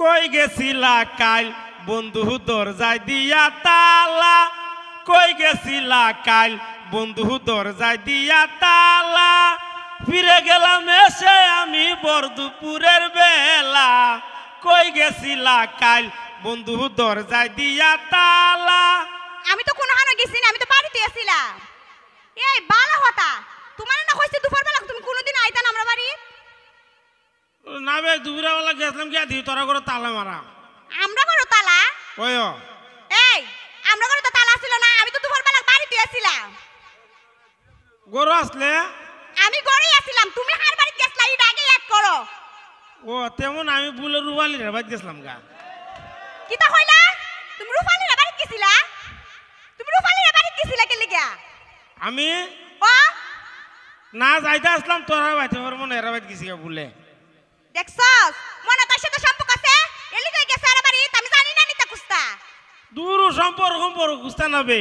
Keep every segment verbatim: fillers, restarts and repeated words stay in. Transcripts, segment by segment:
কই গেছিলা কাইল বন্ধু দরজায় দিয়া তালা? কই গেছিলা কাইল বন্ধু দরজায় দিয়া তালা? ফিরে গেলাম এসে আমি ভর দুপুরের বেলা। কই গেছিলা কাইল বন্ধু দরজায় দিয়া তালা? আমি তো কোনোখানো গেছি না, আমি তো বাড়িতে আছিলাম। এই বালা কথা, তুমারে না কইছি দুপুর বেলা তুমি কোনোদিন আইতা না আমরার বাড়ি? না বে, দুপুরবেলা গেছলাম গিয়া দেখি তোরা ঘরো তালা মারা। আমরার ঘরো তালা? ওই ও। এই, আমরার ঘরো তো তালা ছিল না, আমি তো দুপুর বেলা বাড়িতে আছিলাম। ঘরো আছলে? আমি ঘরোই আছিলাম, তুমি কার বাড়িত গেছলা, ইটা আগে ইয়াদ করো। ও, তেমন আমি বুলে রুপালির বাড়িত গেছলাম গা। কিতা কইলা? তুমি রুপালির বাড়িত গেছিলা? তুমি রুপালির বাড়িত গেছিলা কিলিগা? আমি? ও? না, যাইতা আছলাম, তোরা বাইতে পারবো না, এরা বাইত গেছি গা বুলে। দেখছস? মনে তোর সাথে সম্পর্ক আছে? এলিগা গেছে এরা বাড়িত, আমি জানি না নিতা কুস্তা। দুরু সম্পর্ক সম্পর্ক কুস্তা না বে।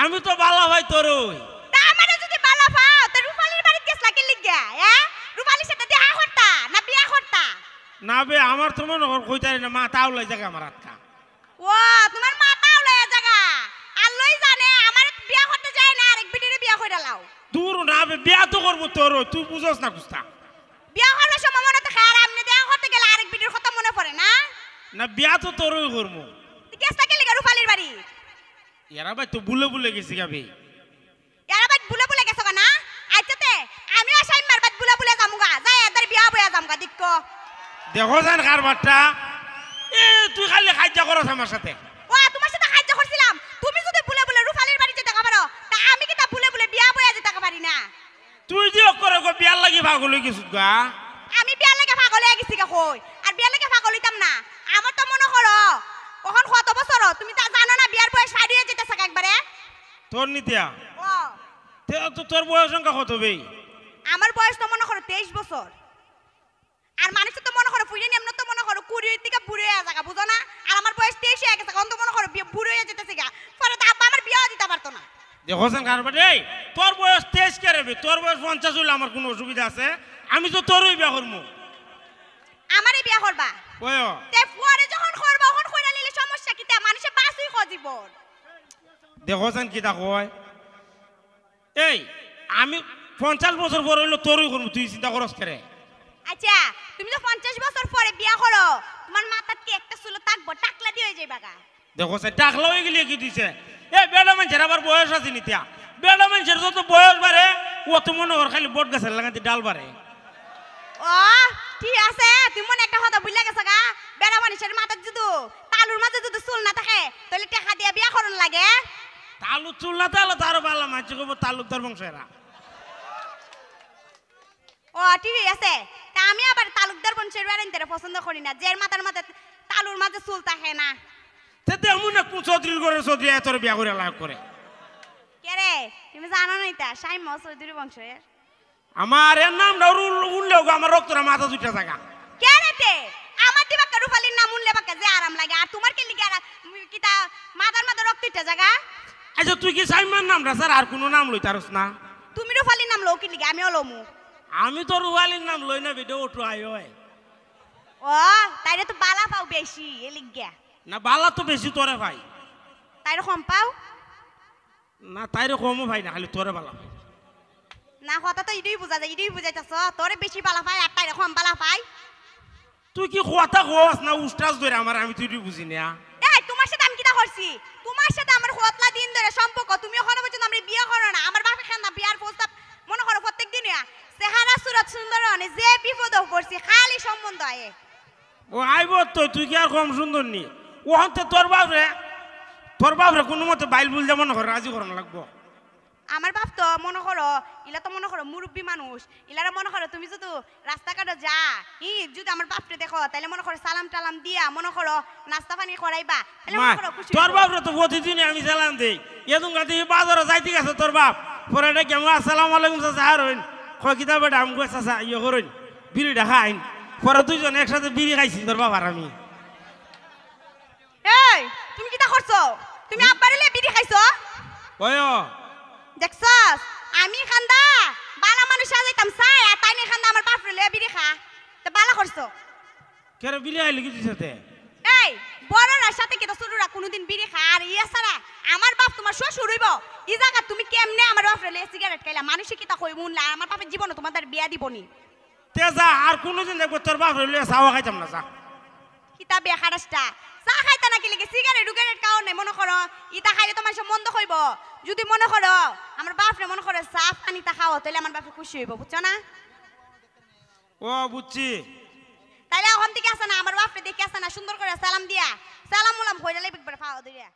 আমি তো বালা ভাই তোরই। তা আমারে যদি বালা পাও, তে রুপালির বাড়িত গেছলা কিলিগা, এ? রুপালির সাথে দেখা করতা, না বিয়া করতা? না বে, আমার তো মনে কর কইতারি না, মাথা আউলাই জাগা আমার আটকা। ও, তুমার মাথা আউলাই জাগা। আল্লাই জানে, আমার বিয়া করতে যায় না, আরেক বিটিরে বিয়া কইরা লাও। দুরু না বে, বিয়া তো করবো তোরই, তুই বুঝস না কুস্তা। বিয়া করার সময় মনে থাকে, আর আপনি দেখা করতে গেলে আরেক বিটির কথা মনে পড়ে না? না, বিয়া তো তোরই করমু। তুই গেছলা কিলিগা রুপালির বাড়ি? এরা বাইত তো বুলে বুলে গেছি গা বে। এরা বাইত বুলে বুলে গেছো গা না? আচ্ছা তে, আমিও সাইমার বাইত বুলে বুলে যামুগা। যাই এদের বিয়া বইয়া যামুগা, দেখো। দেখো যেন কারবারটা। এ, তুই খালি কাইজ্জা করস আমার সাথে। ও, তুমার সাথে কাইজ্জা করছিলাম। তুমি যদি বুলে বুলে রুপালির বাড়ি যেতায় পারো, তা আমি কিতা বুলে বুলে বিয়া বইয়া যেতায় পারি না? তুই যে অক্ষরে কো বিয়ার লাগি পাগল অই গেছিস গা। আমি বিয়ার লাগি পাগল অই গেছি গা কই? আর বিয়ার লাগি পাগল অইতাম না। আমার তো মনে করো, অখন কত বছর, তুমি তা জানো না বিয়ার বয়স পার অইয়া যাইতাছে গা একবারে? তোর নিতিয়া? ও। তে তো তোর বয়স সংখ্যা কত বে? আমার বয়স তো মনে করো তেইশ বছর। আর মানুষে তো মনে করো, ফুইরে নিয়ে এমনে তো মনে করো, কুড়ি থেকে বুড়ি অইয়া যাগা, বুঝো না? আর আমার বয়স তেইশ অইয়া গেছে, অখন তো মনে করো, বিয়ে বুড়ি অইয়া যেতেছে গা। পরে তো আব্বা আমার বিয়াও দিতে পারতো না। দেখো সেন কারবার, এই, তোর বয়স তেইশ কে রে বে? তোর বয়স পঞ্চাশ অইলে আমার কুনু অসুবিধা আছে? আমি তো তোরই বিয়া করমু। আমারই বিয়া করবা? ওয়। তে পরে যখন করবা, অখন কইরা নিলে সমস্যা কিতা? মানুষে বাঁচুই ক জীবন। দেখো সেন কিতা কয়। এই, আমি পঞ্চাশ বছর পর অইলে তোরই করমু, তুই চিন্তা করস কেরে? আচ্ছা, তুমি তো পঞ্চাশ বছর পরে বিয়া করো, তুমার মাথাত কি একটা চুলও থাকবো? টাকলা দিয়া অই যাইবা গা। দেখো সে টাকলা অই গেলে কি দিছে? এ বেটা মানষের আবার বয়স আছে নিতিয়া। বেটা মানষের যত বয়স বাড়ে, অত মনে কর খালি বট গাছের লাগাতে ডাল বাড়ে। ও, ঠিক আছে, তুমি মনে একটা কথা ভুলে গেছো গা। বেটা মানষের মাথাত যদি তালুর মাঝে যদি চুল না থাকে, তাইলে টেকা দিয়া বিয়া করন লাগে। তালুর চুল না থাকলে তো আরো বালা, মানষে কইবো তালুকদার বংশ এরা। ও, ঠিক আছে। তা আমি আবার তালুকদার বংশের বেড়াইন্তরে পছন্দ করি না, যে মাথার মাঝে তালুর মাঝে চুল থাকে না। তে দেখমু না কুন চৌধুরীর ঘরের চৌধুরী এত বিয়া করে লাভ করে। কে রে, তুমি জানো না ইতা? সাইমা চৌধুরী বংশের। আমার এর নাম না উল-, উঠলেও গো আমার রক্তটা মাথাত উঠে যাগা। কে রে তে? আমার দিবাক্কা রূপালীর নাম উনলে বাক্কা যে আরাম লাগে। আর তুমার কিলিগা আর, উম, কিতা মাথার মাঝে রক্ত উঠে যাগা? আচ্ছা, তুই কি সাইমার নামটা ছাড়া আর কুনু নাম লইতারস না? তুমি রূপালীর নাম লও কিলিগা? আমিও লমু। আমি তো রূপালীর নাম লই না, বেটা, অটু আয় অয়। ও, তাইরে তো বালা পাও বেশি, এলিগা। না, বালা তো বেশি তোরে পাই। তাইরে কম পাও? না, তাইরে কমও পাই না, খালি তোরে বালা পাই। না, কথা তো ইডুই বুঝা যায়, ইডুই বুঝাইতাছ, তোরে বেশি বালা পাই আর তাইরে কম বালা পাই। তুই কি কথা কস না উস্তাজ ধরে আমার, আমি তো ইডুই বুঝি না। এই, তুমার সাথে আমি কিতা করছি? তুমার সাথে আমার কতলা দিন ধরে সম্পর্ক, তুমি অখনো পর্যন্ত আমারে বিয়া করো না। আমার বাপে খান না বিয়ার প্রস্তাব মনে করো প্রত্যেক দিন অইয়া। চেহারা সুরত সুন্দর অনে যে বিপদও পড়ছি, খালি সম্বন্ধ আয়ে। ও আইব তো, তুই কি আর কম সুন্দর নি? অখন তো তোর বাপরে, তোর বাপরে কুনু মতে বাইল বুল দিয়া মনে কর রাজি করান লাগবো। আমার বাপ তো মনে করো, ইলা তো মনে করো মুরব্বি মানুষ, ইলারে মনে করো তুমি যদি রাস্তাঘাটে যা, ই যদি আমার বাপরে দেখো, তাইলে মনে করো সালাম টালাম দিয়া মনে করো নাস্তা পানি করাইবা, তাইলে মনে মা, করো খুশি তোর অইবো। বাপরে তো প্রতিদিনই আমি সালাম দেই। এদুন গাদি বাজারে যাইতে গেছে তোর বাপ, পরে ডাকি আমি, "আসসালামু আলাইকুম চাচা, আর হইন।" কয়, "কিতা বেটা?" আমি কই, "চাচা, ইয়ে করইন।" বিড়িটা খাইন। পরে দুইজনে একসাথে বিড়ি খাইছি তোর বাপ আর আমি। এই, তুমি কিতা করছো? তুমি আব্বারে লইয়া বিড়ি খাইছো? ওই ও। দেখছস? আমি কান্দা বালা মানুষ সাজাইতাম চাই, আর তাইন কান্দা আমার বাপরে লইয়া বিড়ি খা। তো বালা করছো। কেরে বিড়ি আইলে কি দিছে তে? এই, বড়রার সাথে কিতা ছোটরা কোনোদিন বিড়ি খায়? আর ইয়া ছাড়া আমার বাপ তোমার শ্বশুর অইবো। ই জাগাত তুমি কেমনে আমার বাপরে লইয়া সিগারেট খাইলা? মানুষে কিতা কইবো হুনলা? আর আমার বাপে জীবনে তোমার বিয়া দিবো নি। তে যা, আর কোনোদিন দেখবো তোর বাপরে লইয়া চাও খাইতাম না, যা। কিতা বেখারাসটা? চা খাইতা নাকি লেগে? সিগারেট উগারেট খাও নাই মনে করো? ইতা খাইলে তো মানুষে মন্দ কইবো। যদি মনে করো আমার বাপরে মনে করো চা পানিতা খাও, তাইলে আমার বাপে খুশি অইবো, বুঝছো না? ও বুঝছি। তাইলে অখন থাকি আছে না, আমার বাপরে দেখি আছে না, সুন্দর করি সালাম দিয়া, সালাম উলাম কইরা লাইবে একবারে পাও ধরিয়া।